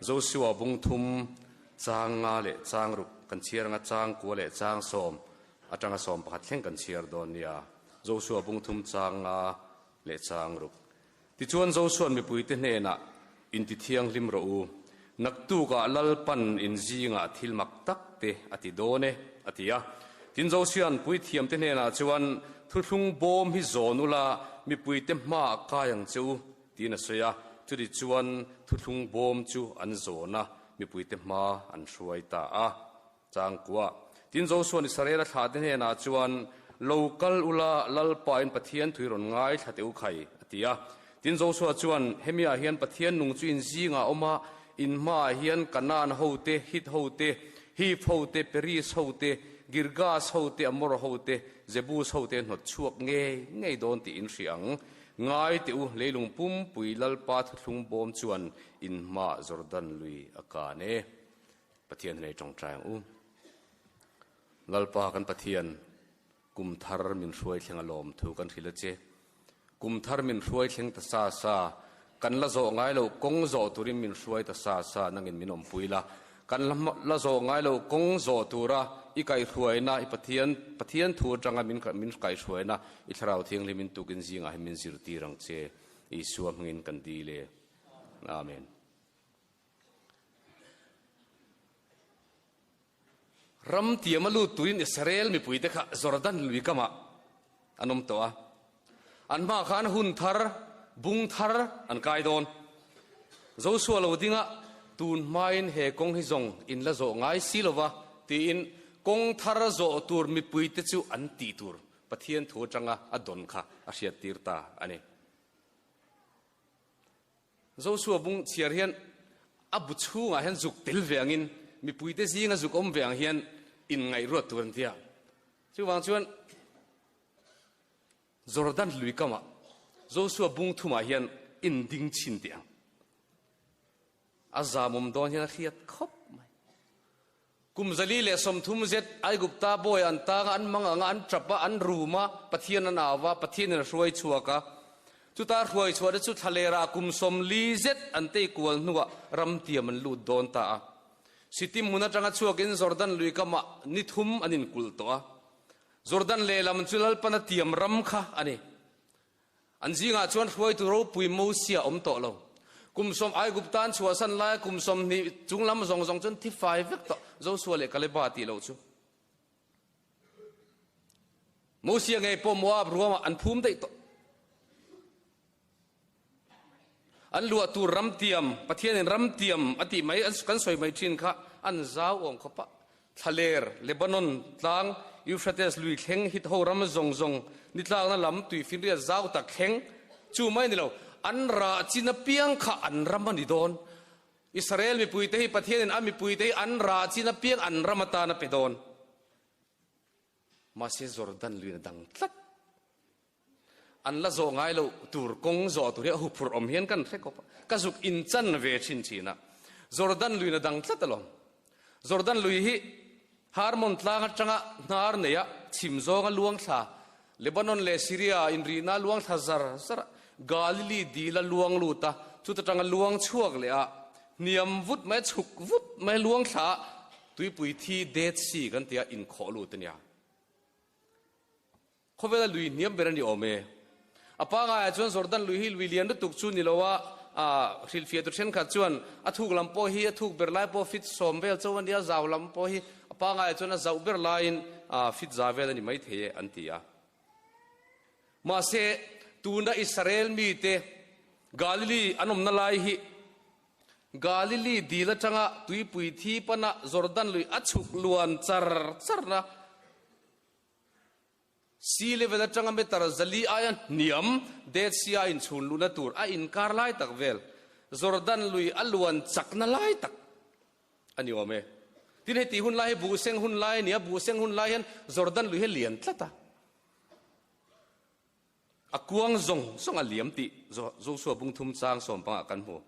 Josua bung thum chang nga leh chang ruk kan chhiar anga chang kua leh chang sawm atanga sawm pakhat thleng kan chhiar dawn nia. Josua bung thum chang nga leh chang ruk. Tichuan Josua'n mipuite hnenah, Inti thianghlim rawh u, naktukah Lalpan in zingah thil mak tak te a ti dawn e, a ti a. Tin Josua'n puithiamte hnenah chuan, Thuthlung bawm hi zawn ula, mipuite hmaah kai ang che u, tiin a sawi a. Chuti chuan thuthlung bawm chu an zawn a, mipuite hma an hruai ta a. Changkua. Tin Josua'n Israela thlahte hnenah chuan, Lo kal ula, Lalpain Pathian thui rawn ngaithla teh u khai, a ti a. Tin Josua chuan, Hemiah hian Pathian nung chu in zingah a awm a, in hmaah hian Kanaan hote, Hit hote, Hiv hote, Peris hote, Girgas hote, Amor hote, Jebus hote hnawt chhuak ngei ngei dawn tih in hria ang. Ngai teh u, leilung pumpui Lalpa thuthlung bawm chuan in hmaah Jordan lui a kan e. Pathian hnei tawngtai ang u. Lalpa kan Pathian, kum thar min hruai thleng a lawm thu kan hrilh a che. Kum thar min hruai thleng ta sa sa, kan la zawh ngai lo kawng zawh turin min hruai ta sa sa nangin min awmpui la. Kan la zawh ngai lo kawng zawh tura i kaihhruaina, i Pathian, Pathian thu atanga min min kaihhruaina i Thlarau Thianghlim in tukin zingah hi min zirtir ang che. Isua hmingin kan dil e. Amen. Ram tiam a lut turin Israel mipuite kha Jordan lui kamah an awm tawh a. An hmaah khan hun thar, bung thar an kai dawn. Joshua lo dinga tun hmain he kawng hi zawng in la zawh ngai si lo va tiin kawng thar zawh tur mipuite chu an tih tur Pathian thu atanga a dawn kha a hriattir ta a ni. Joshua bung chhiar hian a bu chhungah hian zuk tel ve angin mipuite zinga zuk awm ve ang hian inngaihruat tur an ti a. Chuvang chuan Jordan lui kamah Joshua bung thumah hian inding chhin teh ang. A zamawm dawn hian a hriat khawp mai. Kum 130 zet Aigupta bawi an tang a, an mang ang a, an tap a, an rum a, Pathian an au a, Pathianin a hruai chhuak a. Chuta hruai chhuahte chu thlalerah kum 40 zet an tei kual hnuah ramtiam an lut dawn ta a. Sitim hmun atanga chhuakin Jordan lui kamah ni thum an inkulh tawh a. Jordan lehlam chu Lalpana tiam ram kha a ni. An zingah chuan hruaitu ropui Mosia awm tawh lo. Kum sawm Aigupta an chhuahsan laia kum 20 chung lam zawng zawng chuan thi fai vek tawh Josua leh Kaleba tih loh chu. Mosia ngei pawh Moab ruamah an phum daih tawh. An luah tur ramtiam, Pathianin ramtiam a tih mai, kan sawi mai thin kha an zau awm khawp a. Thlaler, Lebanon tlang, Euphrates lui thleng, Hit ho ram zawng zawng, ni tlakna lam tuifinriat zau tak thleng, chu mai ni lo, an rah chin apiang kha an ram a ni dawn. Israel mipuite hi Pathianin a mipuite hi an rah chin apiang an ram atan a pe dawn. Mahse Jordan luin a dang tlat. An la zawh ngai loh tur kawng zawh tur hi a huphurh awm hian kan hre khawp a, ka zuk inchan ve thin thin a. Jordan luin a dang tlat alawm. Jordan lui hi Harmon tlang atanga hnar neia chhim zawnga luang thla, Lebanon leh Syria inrihna luang thla zar zar a, Galilee dila luang lut a, chuta tanga luang chhuak leh a, hniam vut mai, chhuk vut mai luang thla a, tuipui thi Dead Sea kan tia inkhawh lut a nia. Khawvela lui hniam ber a ni awm e. A pangaiah chuan Jordan lui hi lui lian lutuk chu ni lo a, hrilhfiah tu thenkhat chuan a thuk lam pawh hi a thuk ber lai pawh fit 10 vel chauh a nia, zau lam pawh hi a pangaiah chuan a zauh ber laiin fit 100 vel a ni maithei e an ti a. Mahse, tuna Israel mite Galilee an awmna lai hi Galilee dil atanga tuipui thi pana Jordan lui a chhuk luan char charna Sea level atanga meter 400 aia hniam Dead Sea a inchhun luhna tur a inkar lai tak vel Jordan lui a luan chakna lai tak a ni awm e. Tin heti hun lai hi buhseng hun lai a ni a, buhseng hun lai hian Jordan lui hi a lian tlat a. A kuang zawng zawng a liam tih Joshua bung thum chang sawm pangah kan hmu.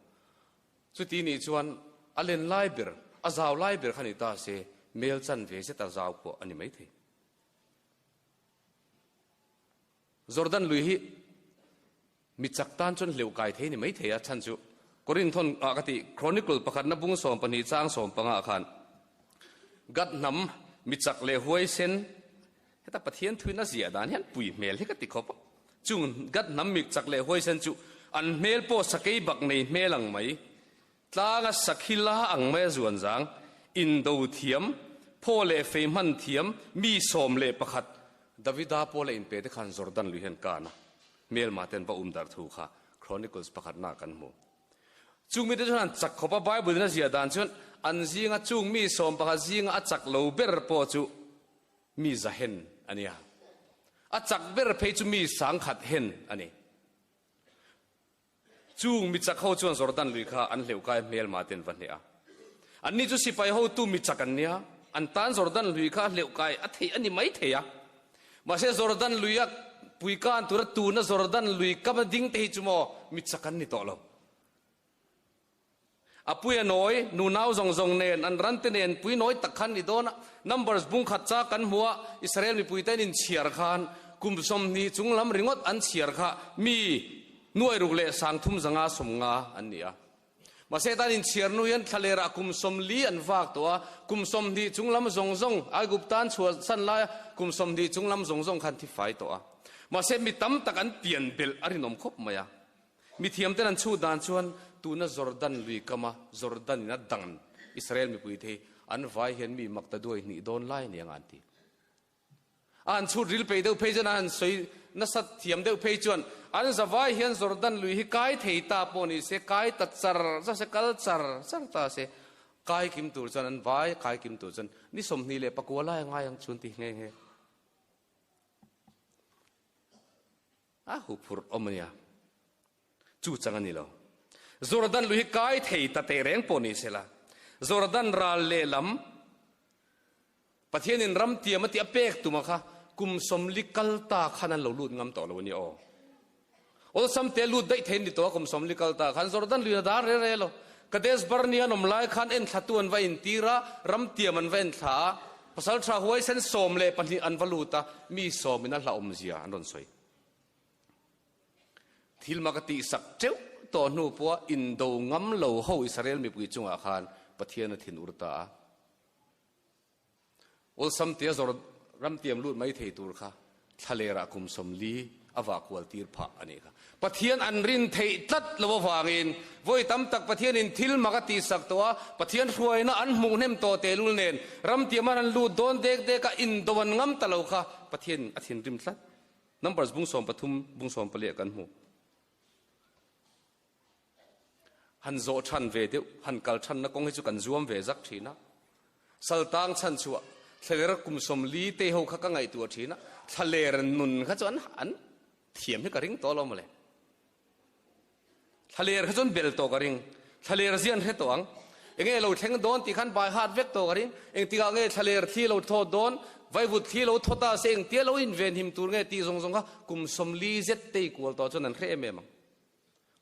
Chuti nih chuan a len lai ber, a zau lai ber kha ni ta se, mel chanve zet a zau pawh a ni maithei. Jordan lui hi mi chak tan chuan hleuh kai thei ni maithei a, chhan chu. Korinthon ah ka tih Chronicle pakhatna bung 12 chang 15 ah khan Gad hnam mi chak leh huaisen heta Pathian thuin a ziah dan hian pui hmel hi ka ti khawp a. Chung Gad hnam mi chak leh huaisen chu an hmel pawh sakei bak nei hmel ang mai Tlanga sakhi la ang mai a zuan zang, indo thiam, phaw leh fei hman thiam, mi 11, Davida pawla inpe te khan Jordan lui hian kan a, hmelma ten va um darh thu kha Chronicles pakhatna ah kan hmu. Chung mite chuan an chak khawp a, Bible in a ziah dan chuan an zinga chung mi 11 zinga a chak lo ber pawh chu mi za hen a nia. A chak ber phei chu mi 1000 hen a ni. Chung mi chak ho chuan Jordan lui kha an hleuhkai hmelma ten va hneh a. Anni chu sipai hotu mi chak an nia, an tan Jordan lui kha hleuhkai a theih a ni mai thei a. Mahse Jordan luia puikan tura tuna Jordan lui kama ding te hi chu maw mi chak an ni tawh lo. A pui a nawi, nunau zawng zawng nen, an rante nen pui nawi tak khan ni dawn a. Numbers bung khat cha kan hmu a, Israel mipuite an inchhiar khan kum 20 chung lam ringawt an chhiar kha mi 6,390 an ni a. Mahse tan inchhiar hnu hian thlalerah kum 40 an vak tawh a, kum 20 chung lam zawng zawng Aigupta an chhuahsan laia kum 20 chung lam zawng zawng khan thi fai tawh a. Mahse mi tam tak an pian belh a rinawm khawp mai a. Mithiamten an chhut dan chuan tuna Jordan lui kama Jordan in a dang Israel mipuite hi an vai hian mi mak ta duai hnih dawn lai a ni ang a an ti. A han chhut ril peih deuh phei chuan a han sawi nasa thiam deuh phei chuan an zavai hian Jordan lui hi kai thei ta pawh ni se, kai ta char char se, kal char char ta se, kai kim tur chuan an vai kai kim tur chuan ni 29 lai a ngai ang chu an ti nghe nghe. A huphurh awm a nia. Chu chang a ni lo. Jordan lui hi kai thei ta teh reng pawh ni sela, Jordan ral lehlam Pathianin ram tiam a tih a pek tuma kha kum 40 kal ta khan an lo lut ngam tawh lo a ni aw. Awlsam te lut daih thei an ni tawh a kum 40 kal ta khan Jordan lui a dar re re lo. Kadesh Barnea an awm lai khan enthlatu an va intir a, ram tiam an va enthla a, pasal tha huaisen 12 an va lut a, mi sawmin a hlauhawmzia an rawn sawi. Thil mak a tihsak teuh tawh hnu pawha indo ngam lo ho Israel mipui chungah khan Pathian a thin ur ta a. Awlsam tia zawr ram tiam lut mai thei tur kha thlalerah kum 40 a vah kual tir phah a nih kha. Pathian an rin theih tlat lo avangin vawi tam tak Pathianin thil mak a tihsak tawh a, Pathian hruaina an hmuh hnem tawh tehlul nen ram tiam an han lut dawn dek dek a, indo an ngam ta lo kha Pathianin a thinrim tlat. Numbers bung 13 bung 14 ah kan hmu. Han zawh than ve deuh, han kal thanna kawng hi chu kan zuam ve zak thin a. Saltang chhan chhuah, thlaler kum 40 te ho kha ka ngaihtuah thin a, thlaler nun kha chu an an thiam hi ka ring tawh lo mawle. Thlaler kha chuan bel tawh ka ring. Thlaler zian hre tawh ang. Enge lo thleng dawn tih khan bai hat vek tawh ka ring. Engtikah nge thlaler thli lo thawt dawn, vaivut thli lo thawt a se engtia lo inven him tur nge tih zawng zawng kha kum 40 zet te i kual tawh chuan an hre em em ang.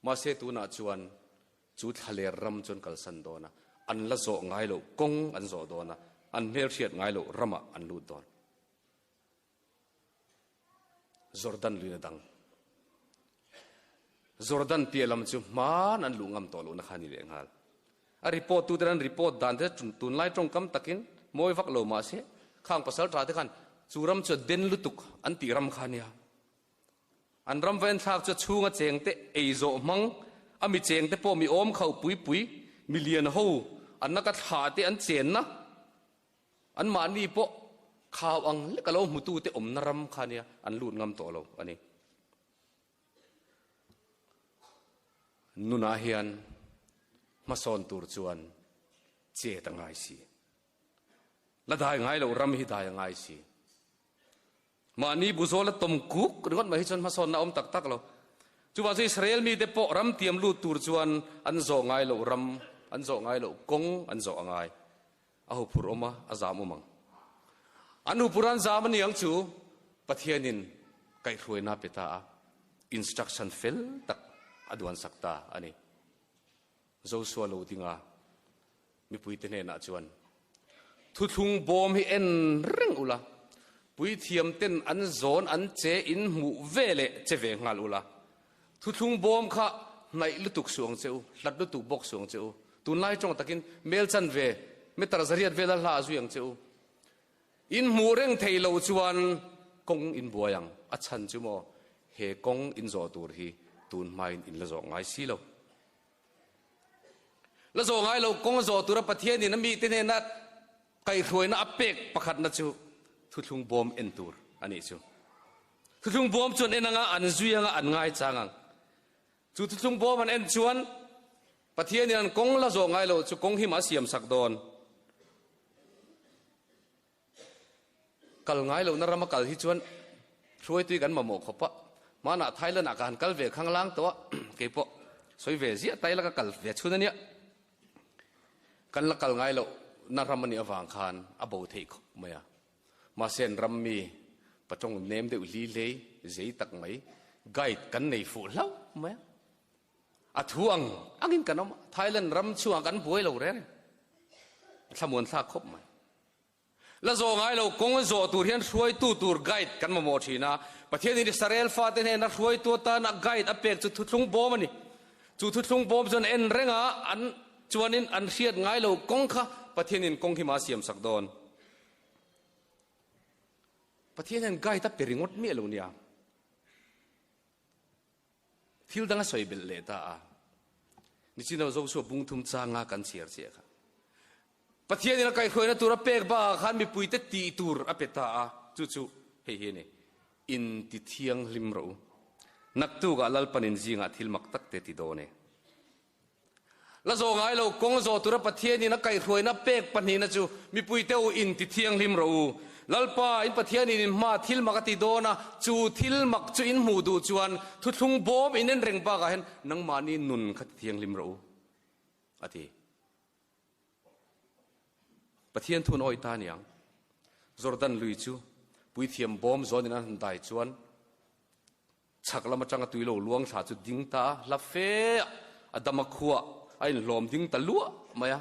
Mahse tunah chuan chu thlaler ram chuan kalsan dawn a, an la zawh ngai loh kawng an zawh dawn a, an hmelhriat ngai loh ramah an lut dawn. Jordan luina dang. Jordan piah lam chu hman an luh ngam tawh lohna kha a ni leh nghal. A report tute an report dan te tunlai tawngkam takin mawi vak lo mahse khang pasal tha te khan chu ram chu a den lutuk an tih ram kha a nia. An ram va enthlak chu a chhunga cheng te ei zawh hmang, a mi cheng te pawh mi awm khauh pui pui, mi lian ho an naka thlah te an chenna, an mahni pawh khau ang lek a lo hmutu te awmna ram kha nia an lut ngam tawh lo a ni. Nunah hian hmasawn tur chuan chet a ngai si. La dai ngai loh ram hi dai a ngai si. Mahni buzawl a tawm kuk ringawt mai hi chuan hmasawnna a awm tak tak lo. Chuvang chu Israel mite pawh ram tiam lut tur chuan an zawh ngai loh ram, an zawh ngai loh kawng an zawh a ngai. A huphurh awm a, a zam awm ang. An huphurh an zam a ni ang chu Pathianin kaihhruaina a pe ta a, instruction fel tak a duansak ta a ni. Joshua lo dinga mipuite hnenah chuan, Thuthlung bawm hi en reng ula, puithiamten an zawn an che in hmuh ve leh che ve nghal ula. Thuthlung bawm kha Hnaih lutuk suh ang che u, hlat lutuk bawk suh ang che u. Tunlai tawng takin mel chanve, meter zariat vela hla a zui ang che u. In hmuh reng thei lo chuan kawng in buai ang. A chhan chu maw, he kawng in zawh tur hi tun hmain in la zawh ngai si lo. La zawh ngai lo kawng zawh tura Pathianin a mite hnena kaihhruaina a pek pakhatna chu thuthlung bawm en tur a nih chu. Thuthlung bawm chu an en anga, an zui anga, an ngaichang ang. Chu thuthlung bawm an en chuan Pathianin an kawng la zawh ngai lo chu kawng him a siam sak dawn. Kal ngai lohna rama kal hi chuan hruaitui kan mamawh khawp a, hmanah Thailand ah ka han kal ve khanglang tawh a, keipawh sawi ve ziah ta ila ka kal ve chhun a nia. Kan la kal ngai lohna ram a nih avang khan a bo theih khawp mai a. Mahse an ram mi patawng nem deuh hli hlei zei tak mai guide kan nei fuh hlauh mai a. A thu ang angin kan awm a, Thailand ram chhungah kan buai lo reng. A thlamuan thlak khawp mai. La zawh ngai lo kawng zawh tur hian hruaitu tur guide kan mamawh thin a. Pathianin Israel fate hnena hruaitu atana guide a pek chu thuthlung bawm a ni. Chu thuthlung bawm chuan en reng a, an chuanin an hriat ngai lo kawng kha Pathianin kawng hi mah a siamsak dawn. Pathian hian guide a pe ringawt miah lo nia. Thil dang a sawi belh leh ta a. Nichina Joshua bung thum changa kan chhiar chiah kha. Pathianin a kaihhruaina tur a pek bakah khan mipuite tih tur a pe ta a, chu chu hei hi a ni, Inti thianghlim rawh u. Naktukah Lalpanin zingah thil mak tak te ti dawn e. La zawh ngai lo, kawng zawh tura Pathianin a kaihhruaina pek pahnihna chu, Mipuite u, inti thianghlim rawh u. Lalpa, in Pathianin in hma thil mak a ti dawn a, chu thil mak chu in hmuh duh chuan thuthlung bawm in en reng bakah hian nangmahni nun kha ti thianghlim rawh u, a ti. Pathian thun awih ta aniang. Jordan lui chu puithiam bawm zawnin an han dai chuan, Chhak lam atanga tui lo luang thla chu ding ta a, hla fe a, a dam a khuah a inhlawm ding ta luah mai a.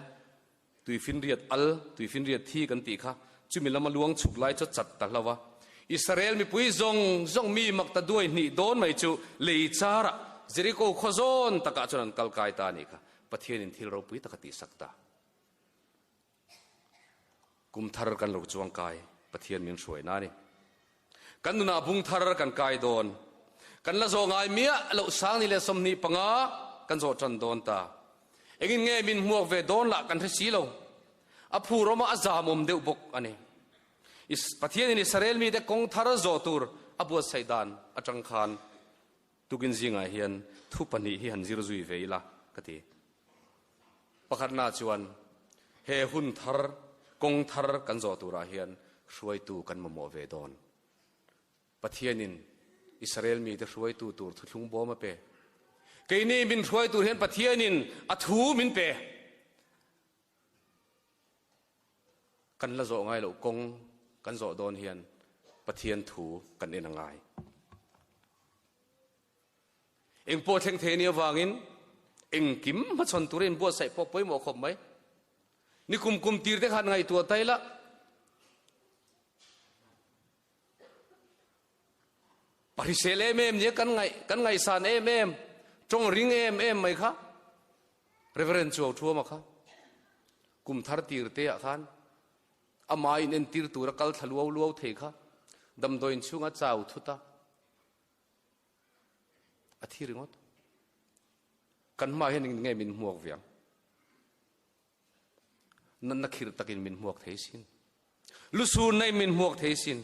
Tuifinriat al, tuifinriat thi kan tih kha, chumi lama luang chhuk lai chu a chat ta hlo a. Israel mipui zawng zawng mi mak ta duai hnih dawn mai chu lei charah Jeriko khaw zawn takah chuan an kal kai ta a nih kha. Pathianin thil ropui tak a tihsak ta. Kum thar kan lo chuang kai, Pathian min hruai na ni. Kan nunah bung thar kan kai dawn. Kan la zawh ngai miah loh sangni leh 25 kan zawh tan dawn ta. Engin nge min hmuak ve dawn lah kan hre si lo. A phur awm a, a zam awm deuh bawk a ni. Pathianin Israel mite kawng thar zawh tur a buatsaih dan atang khan Tukin zingah hian thu pahnih hi han zir zui ve ila ka ti. Pakhatna chuan he hun thar, kawng thar kan zawh turah hian hruaitu kan mamawh ve dawn. Pathianin Israel mite hruaitu tur thuthlung bawm a pe. Keini min hruai tur hian Pathianin a thu min pe. Kan la zawh ngai loh kawng kan zawh dawn hian Pathian thu kan en a ngai. Engpawh thleng thei anih avangin engkim hmachhawn tura inbuatsaih pawh pawimawh khawp mai. Nikum kum tir te khan ngaihtuah ta ila Pahrisel em em nia kan ngaih kan ngaihsan em em tawng ring em em mai kha Reverend Chuau Thuama kha kum thar tir te ah khan ama in entir tura kal thla luau luau thei kha damdawiin chhunga chau thut a a thi ringawt. Kan hma hian eng nge min hmuak viang? Natna khirh takin min hmuak thei sin. Lusun nei min hmuak thei sin.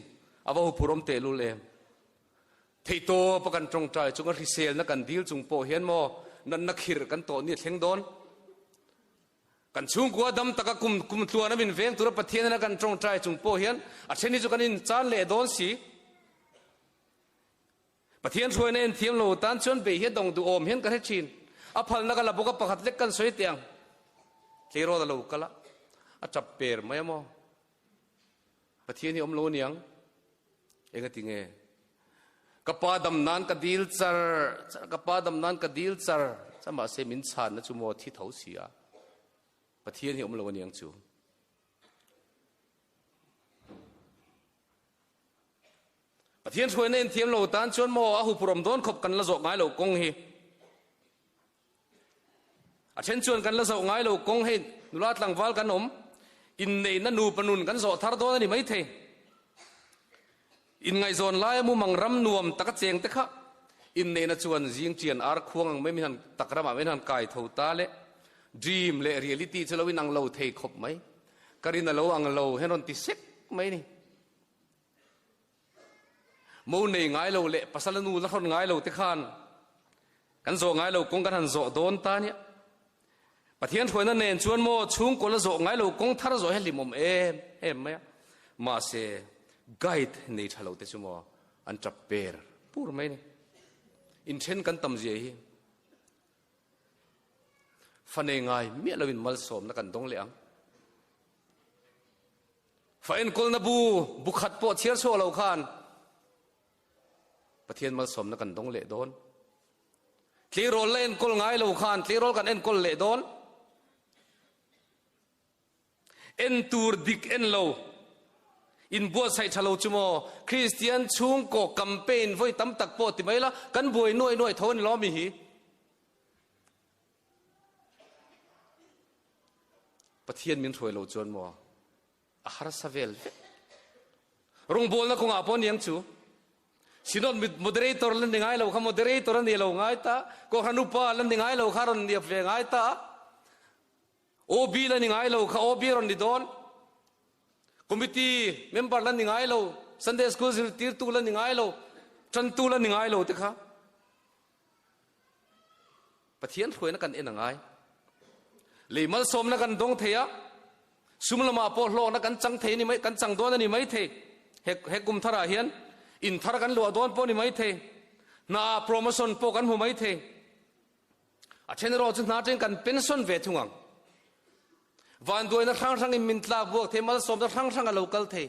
A va huphur awm tehlul em. Theihtawp a kan tawngtai chunga hriselna kan dil chung pawh hian maw natna khirh kan tawh ni a thleng dawn. Kan chhungkua dam taka kum kum tluana min veng tura Pathian ina kan tawngtai chung pawh hian a then hi chu kan inchan leh dawn si. Pathian hruaina en thiam lo tan chuan bei hi a dawng duhawm hian ka hre thin. A phalna ka la bawk a, pakhat lek kan sawi teh ang. Tleirawl a lo kal a, a tap per mai a maw? Pathian hi awm lo aniang. Engati nge? Ka pa dam nan ka dil char char, ka pa dam nan ka dil char char, mahse min chhanna chu maw thi tho si a. Pathian hi awm lo aniang chu. Pathian hruaina in thiam lo tan chuan maw a huphurhawm dawn khawp kan la zawh ngai lo kawng hi. A then chuan kan la zoh ngai lo kawng hei nula tlangval kan awm, inneihna nupa nun kan zawh thar dawn a ni maithei. Inngaihzawn laia mumang ram nuam taka cheng te kha inneihna chuan zing chian ar khuang ang mai min han tak ramah min han kai tho ta le. Dream leh reality chu lo inang lo thei khawp mai. Ka rin a lo ang lo hian rawn ti sek mai ni. Mo nei ngai lo leh pasal a nu la hrawn ngai lo te khan kan zawh ngai lo kawng kan han zawh dawn ta nia. Pathian hruaina nen chuan maw chhungkaw la zawh ngai lo kawng thar zawh hi a hlimawm em em mai a. Mahse guide nei tha lo te chu maw an tap per pur mai ni. Inthen kan tam zia hi fa nei ngai miah loin malsawmna kan dawng leh ang. Fa enkawlna bu bu khat pawh chhiar chhuak lo khan Pathian malsawmna kan dawng leh dawn. Tleirawl la enkawl ngai lo khan tleirawl kan enkawl leh dawn. En tur dik en lo, inbuatsaih tha lo chu maw Kristian chhungkaw campaign vawi tam tak pawh ti mai la kan buai nuai nuai tho a ni lo mi hi. Pathian min hruai lo chuan maw a harsa vel vek. Rawngbawlna kawngah pawh niang chu Synod moderator la ni ngai lo kha moderator a ni lo ngai ta, Kohhran upa la ni ngai lo kha rawn niap ve ngai ta, OB la ni ngai lo kha OB rawn ni dawn, Committee member la ni ngai lo, Sunday School zirtirtu la ni ngai lo, tantu la ni ngai lo te kha. Pathian hruaina kan en a ngai. Lei malsawmna kan dawng thei a, sum lamah pawh hlawkna kan chang thei ni mai, kan chang dawn a ni mai thei. He, he kum tharah hian in thar kan luah dawn pawh a ni mai thei. Hnaah promotion pawh kan hmu mai thei. A then erawh chu hna atangin kan pension ve thung ang. Vanduaina hrang hrangin min tlak buak thei, malsawmna hrang hrang a lo kal thei.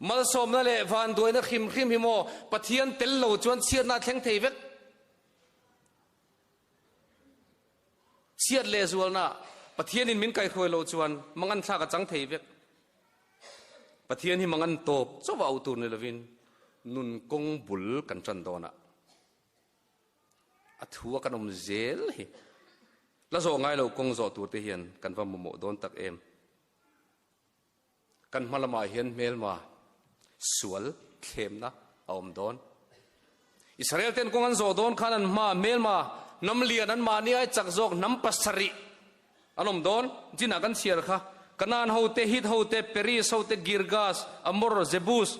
Malsawmna leh vanduaina hrim hrim hi maw Pathian tel lo chuan chhiatna a thleng thei vek. Chhiat leh zualna Pathianin min kaihruai lo chuan mangan thlak a chang thei vek. Pathian hi mangan tawp chauh a auh tur ni lovin nun kawng bul kan tan dawnah a thu a kan awm zel hi la zawh ngai lo kawng zawh tur te hian kan va mamawh dawn tak em. Kan hma lamah hian hmelma sual thlemna a awm dawn. Israel ten kawng an zawh dawn khan an hma hmelma hnam lian an mahni ai chak zawk hnam pasarih an awm dawn. Chinah kan chhiar kha Kanaan hote, Hit hote, Peris hote, Girgas, Amor, Jebus.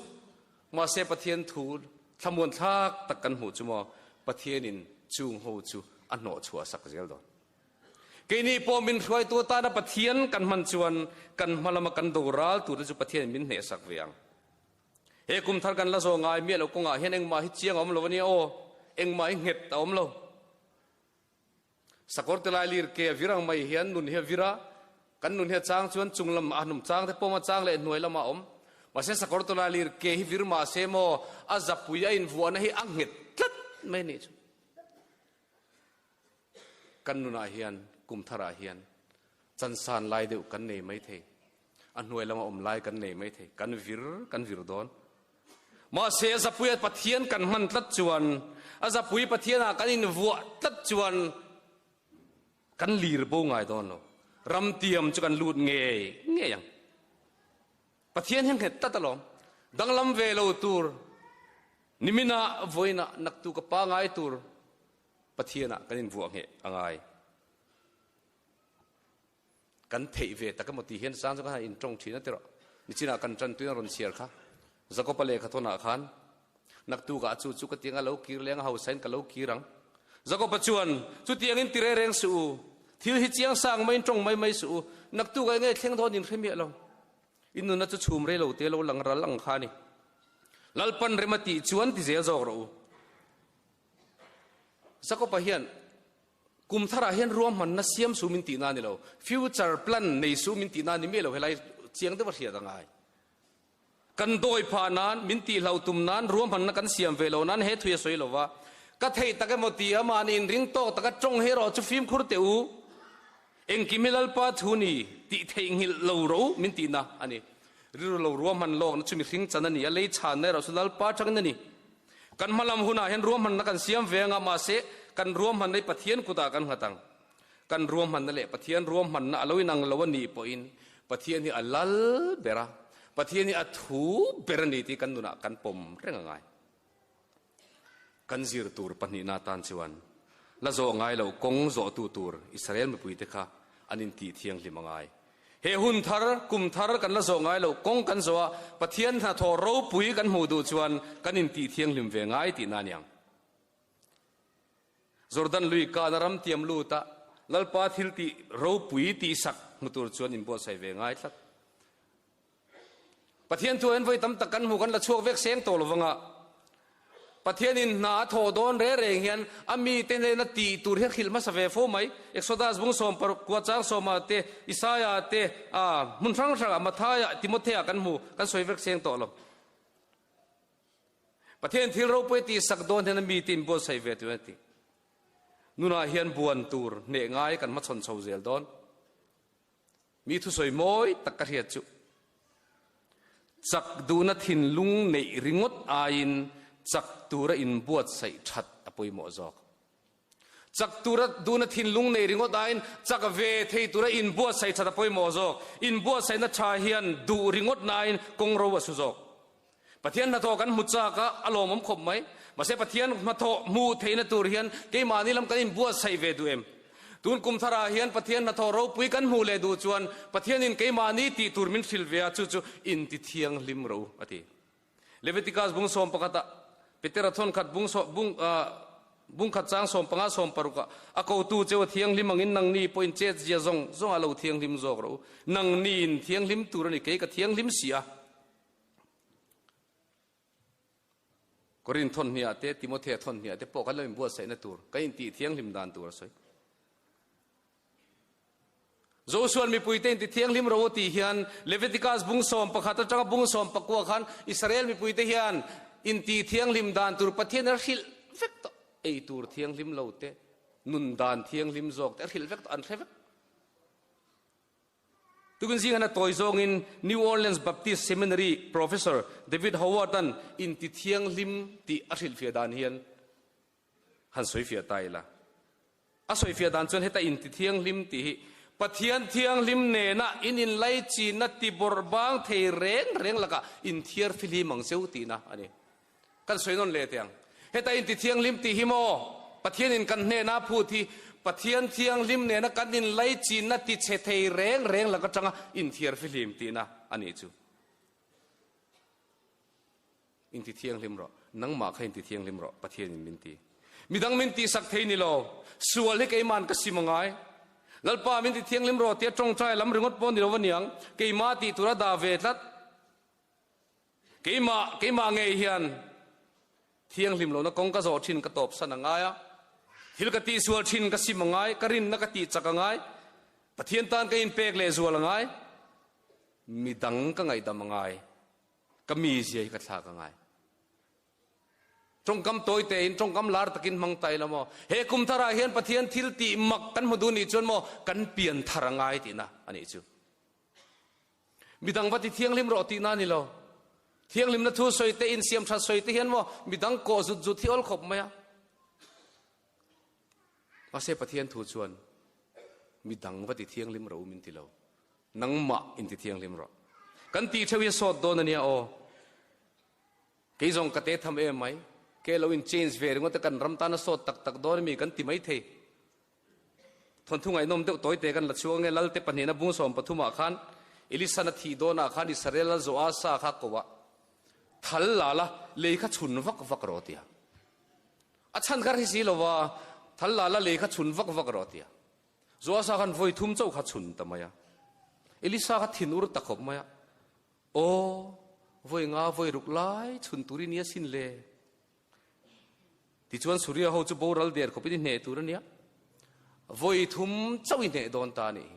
Mahse Pathian thu thlamuan thlak tak kan hmuh chu maw Pathianin chung ho chu a hnawh chhuah sak zel dawn. Keini pawh min hruaitu atana Pathian kan hman chuan kan hma lama kan doral turte chu Pathianin min hnehsak ve ang. He kum thar kan la zawh ngai miah lo kawngah hian engmah hi chiang a awm lo a nia aw, engmah hi nghet a awm lo. Sakawr te lai lir ke a vir ang mai hian nun hi a vir a, kan nun hi a chang chuan chung lam a hnum chang te pawm a chang leh hnuai lamah a awm. Mahse sakawr te lai lir ke hi vir mahse maw a zapui a invuahna hi a nghet tlat mai a nih chu. Kan nunah hian kum tharah hian chansan lai deuh kan nei mai thei, a hnuai lama awm lai kan nei mai thei, kan vir kan vir dawn. Mahse a zapuia Pathian kan hman tlat chuan, a zapui Pathianah kan invuah tlat chuan kan lir bo ngai dawn lo. Ramtiam chu kan lut ngei ngei ang. Pathian hi nghet tlat alawm. Danglam ve lo tur niminah vawiinah naktuk a pangai tur Pathianah kan invuah ngheh a ngai. Kan theih ve tak emaw tih hian sang chu kan han intawng thin a tirh. Nichinah kan tantuin a rawn chhiar kha. Jakob-a lehkha thawnah khan naktukah chu chu ka tiang a lo kir leng a hausain ka lo kir ang. Jakob-a chuan chutiangin ti reng reng suh u. Thil hi chiang sang maiin tawng mai mai suh u. Naktukah enge thleng dawn in hre miah lo. I nunna chu chhum rei lo te lo lang ral ang kha a ni. Lalpan rem a tih chuan ti zel zawk rawh u. Jakob-a hian kum tharah hian ruahmanna siam su min tihna a ni lo, future plan nei su min tihna a ni miah lo, helai chiang deuh a hriat a ngai. Kan dawi phah nan, min tihlo tum nan ruahmanna kan siam ve lo nan he thui a sawi lo va, ka theih tak emaw ti a mahni inring tawk taka tawng hi erawh chu fimkhur teh u, engkim hi Lalpa thu ni tih theihnghilh lo ro min tihna a ni. Rilru lo ruahman lawkna chu mihring chan a ni a, lei chhanna erawh chu Lalpa atangin a ni. Kan hmalam hunah hian ruahmanna kan siam ve anga mahse kan ruahmanna hi Pathian kutah kan nghat ang. Kan ruahmanna leh Pathian ruahmanna a lo inang lo a nih pawhin Pathian hi a lal ber a, Pathian hi a thu ber a ni tih kan nunah kan pawm reng a ngai. Kan zir tur pahnihna atan chuan la zawh ngai loh kawng zawhtu tur Israel mipuite kha an intih thianghlim a ngai. He hun thar, kum thar kan la zawh ngai loh kawng kan zawh a, Pathian hnathawh ropui kan hmuh duh chuan kan intih thianghlim ve ngai tihna a niang. Jordan lui kana ram tiam lut a, Lalpa thil tih ropui tihsak hmu tur chuan inbuatsaih ve ngai tlat. Pathian thu en vawi tam tak kan hmu kan la chhuak vek seng tawh lovang a, Pathianin hna a thawh dawn reng reng hian a mite hnena tih tur hi a hrilh hmasa ve fo mai. Exodus bung sawm paruk kua chang sawma te, Isaia te, a hmun hrang hrangah Mathaia, Timothea kan hmu kan sawi vek seng tawh lo. Pathian thil ropui a tihsak dawn hian a mite inbuatsaih ve tur a ti. Nunah hian buan tur hneh ngai kan hmachhawn chho zel dawn. Mi thusawi mawi tak ka hriat chu chak duhna thinlung neih ringawt aiin chak tura inbuatsaih that a pawimawh zawk. Chak tura duhna thinlung neih ringawt aiin chak ve thei tura inbuatsaih that a pawimawh zawk. Inbuatsaihna tha hian duh ringawt naiin kawng ro a su zawk. Pathian hnathawh kan hmu chak a, a lawmawm khawp mai. Mahse Pathian hnathawh hmuh theihna tur hian keimahni lam kan inbuatsaih ve duh em? Tun kum tharah hian Pathian hnathawh ropui kan hmuh leh duh chuan Pathianin keimahni tih tur min hrilh ve a, chu chu intithianghlim ro a ti. Leviticus bung 11 ah Petera thawnkhat bung bung bungkhat chang 15 16 ah a kotu cheu a thianghlim angin nangni pawhin chetzia zawng zawng a lo thianghlim zawk ro. Nangni in thianghlim tur a ni, kei ka thianghlim si a. Korin thawnhniah te, Timothea thawnhniah te pawh kan lo inbuatsaihna tur, kan intih thianghlim dan tur a sawi. Josuan mipuite inti thianghlim ro tih hian Leviticus bung 11 atanga bung 19 khan Israel mipuite hian inti thianghlim dan tur Pathian a hrilh vek tawh. Ei tur thianghlim lo te, nun dan thianghlim zawk te a hrilh vek tawh, an hre vek. Tukin zingah na tawi zawngin New Orleans Baptist Seminary Professor David Howard-a'n inti thianghlim tih a hrilhfiah dan hian han sawifiah ta ila. A sawifiah dan chuan heta inti thianghlim tih hi Pathian thianghlim nena in inlaichinna ti bawrh bang thei reng reng lakah inthiar fihlim ang cheu tihna a ni. Kan sawi nawn leh teh ang. Heta inti thianghlim tih hi maw Pathianin kan hnena phut hi Pathian thianghlim nena kan inlaichinna ti chhe thei reng reng lak atanga inthiar fihlim tihna a nih chu. Inti thianghlim rawh. Nangmah kha inti thianghlim rawh Pathianin min ti. Midang min tihsak thei ni lo. Sual hi keima'n ka sim a ngai. Lalpa min ti thianghlim rawh tia tawngtai lam ringawt pawh ni lo aniang. Keimah tih tura dah ve tlat. Keimah, keimah ngei hian thianghlim lohna kawng ka zawh thin ka tawpsan a ngai a, thil ka tihsual thin ka sim a ngai, ka rinna ka tihchak a ngai, Pathian tan ka inpek lehzual a ngai, midang ka ngaihdam a ngai, ka mizia hi ka thlak a ngai. Tawngkam tawi tein, tawngkam lar takin hmang ta ila maw? He kum tharah hian Pathian thil tih mak kan hmu duh nih chuan maw kan pian thar a ngai tihna a nih chu. Midang va ti thianghlim rawh tihna a ni lo. Thianghlimna thu sawi te, insiam that sawi te hian maw midang kawh zut zut hi awl khawp mai a. Mahse Pathian thu chuan midang va ti thianghlim rawh u min ti lo. Nangmah inti thianghlim rawh. Kan tih theuh hi a sawt dawn a nia aw. Kei zawng ka te tham em mai. Ke lo in change ve ringawt a kan ram tan a sawt tak tak dawn a mi kan ti mai thei. Thawnthu ngaihnawm deuh tawite kan la chhuak ange, Lalte pahnihna bung 13 ah khan Elisan a thih dawnah khan Israel lal Joasa kha ko a, Thal la la, lei kha chhun vak vak rawh tia. A chhan kha hri si lova, Thal la la, lei kha chhun vak vak rawh tia. Joasa khan vawi thum chauh kha chhun ta mai a. Elisa kha thin ur ta khawp mai a, Aw, vawi nga vawi ruk lai chhun tur i nia sin le. Tichuan Suria ho chu boral der khawpin i hneh tur a nia. Vawi thum chauh i hneh dawn ta a nih hi.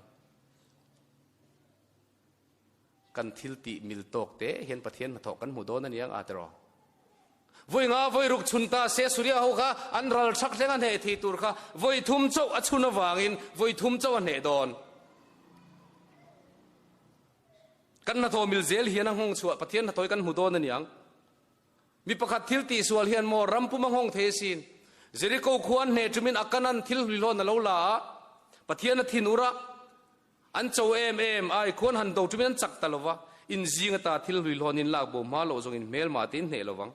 Kan thil tih mil tawk te hian Pathian hnathawh kan hmu dawn a niang a tiraw. Vawi nga vawi ruk chhun ta se Suria ho kha an ral thak thleng a hneh thei tur kha vawi thum chauh a chhun avangin vawi thum chauh a hneh dawn. Kan hnathawh mil zel hian a nghawng chhuah Pathian hnathawh hi kan hmu dawn a niang. Mi pakhat thil tihsual hian maw ram pum a nghawng thei asin. Jeriko khua an hneh ṭumin Akanan thil hluihlawn a lo la a. Pathian a thin ur a, an cho em em ai khuan han do ṭumin an chak ta lo va, in zing ata thil hluihlawn in lak bo hma loh zawng in hmelmah te in hneh lo vang.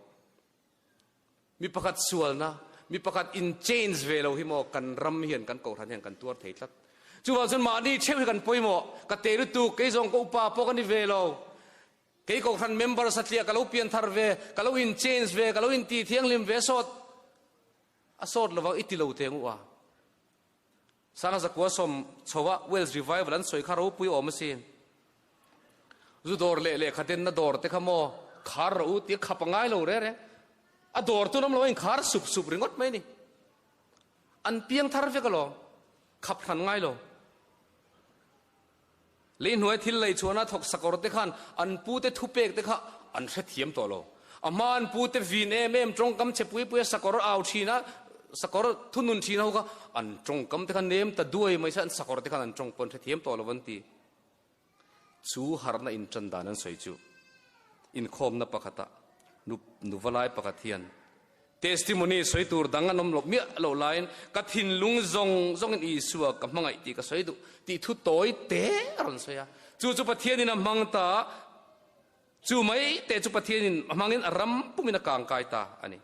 Mi pakhat sualna, mi pakhat in change ve lo hi maw kan ram hian kan kohhran hian kan tuar thei tlat. Chuvang chuan mahni theuh hi kan pawimawh, ka te lutuk, kei zawng ka upa pawh ka ni ve lo. Kei kohhran member satliah ka lo pian thar ve, ka lo in change ve, ka lo in ti thianghlim ve sawt a sawt lovang i ti lo teng u a. Sanga zakua sawm chhoa Wales Revival an sawi kha ropui awm asin. Zu dawr leh lehkha denna dawr te kha maw khar rawh u tia khap a ngai lo re re. A dawr tun awm lo a inkhar sup sup ringawt mai ni. An piang thar vek alawm, khap hran ngai lo. Lei hnuai thil lei chhuahna thawk sakawr te khan an pute thupek te kha an hrethiam tawh lo. A hma an pute vin em em tawngkam che pui puia sakawr au thin a, sakawr thunun thin ho kha an tawngkam te kha nem ta duai mai se an sakawr te khan an tawng pawh an hrethiam tawh lo an ti. Chu harhna intan dan an sawi chu inkhawmna pakhatah nu nuvalai pakhat hian Testimony sawi tur dang an awm lo miah loh laiin ka thinlung zawng zawngin Isua ka hmangaih tih ka sawi duh tih thu tawi te a rawn sawi a. Chu chu Pathianin a hmang ta, chu mai te chu Pathianin a hmangin a ram pumin a kangkai ta a ni.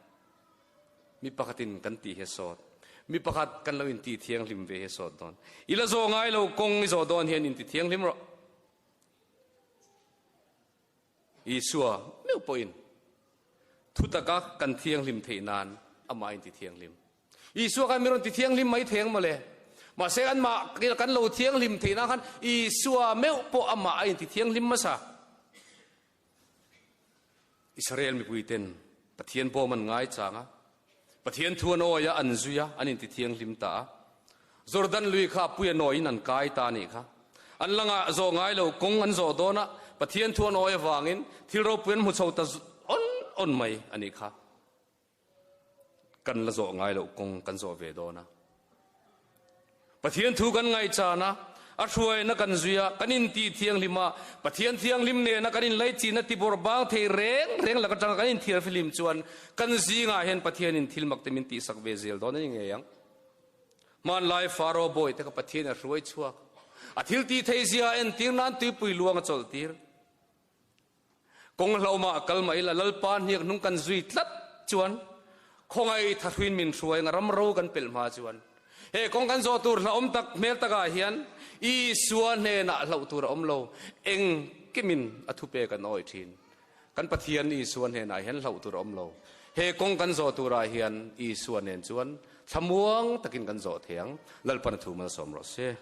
Mi pakhatin kan tih hi a sawt. Mi pakhat kan lo inti thianghlim ve hi a sawt dawn. I la zawh ngai lo kawng i zawh dawn hian inti thianghlim rawh. Isua meuh pawhin thutaka kan thianghlim theih nan amah in ti thianghlim. Isua khan mi rawn ti thianghlim mai thei ang mawle. Mahse anmah kan lo thianghlim theih nan khan Isua meuh pawh amah a inti thianghlim hmasa. Israel mipuiten Pathian bawm an ngai chang a, Pathian thu an awi a, an zui a, an inti thianghlim ta a. Jordan lui kha pui a nawiin an kai ta a nih kha. An la ngah zawh ngai lo, kawng an zawh dawn a, Pathian thu an awi avangin thil ropui an hmu chho ta awn awn mai a nih kha. Kan la zawh ngai loh kawng kan zawh ve dawn a. Pathian thu kan ngaihchan a, a hruaina kan zui a, kan inti thianghlim a, Pathian thianghlim nena kan inlaichin a tibawrh bang thei reng reng lak atanga kan inthiarfihlim chuan kan zingah hian Pathianin thil mak te min tihsak ve zel dawn a ni ngei ang. Hmanlai Faro bawi te kha Pathian a hruai chhuak. A thil tih theih zia entir nan tuipui luang a chawlh tir. Kawng hlauhmah a kal mai la, Lalpa hniak hnung kan zui tlat chuan khawngaih thahruin min hruai ang, ram ro kan pelh hma chuan. He kawng kan zawh tur hlauhawm tak hmel takah hian Isua hnenah hlauh tur a awm lo, engkimin a thupe kan awih thin. Kan Pathian Isua hnenah hian hlauh tur a awm lo. He kawng kan zawh turah hian Isua nen chuan thlamuang takin kan zawh thei ang. Lalpan a thu malsawm rawh se.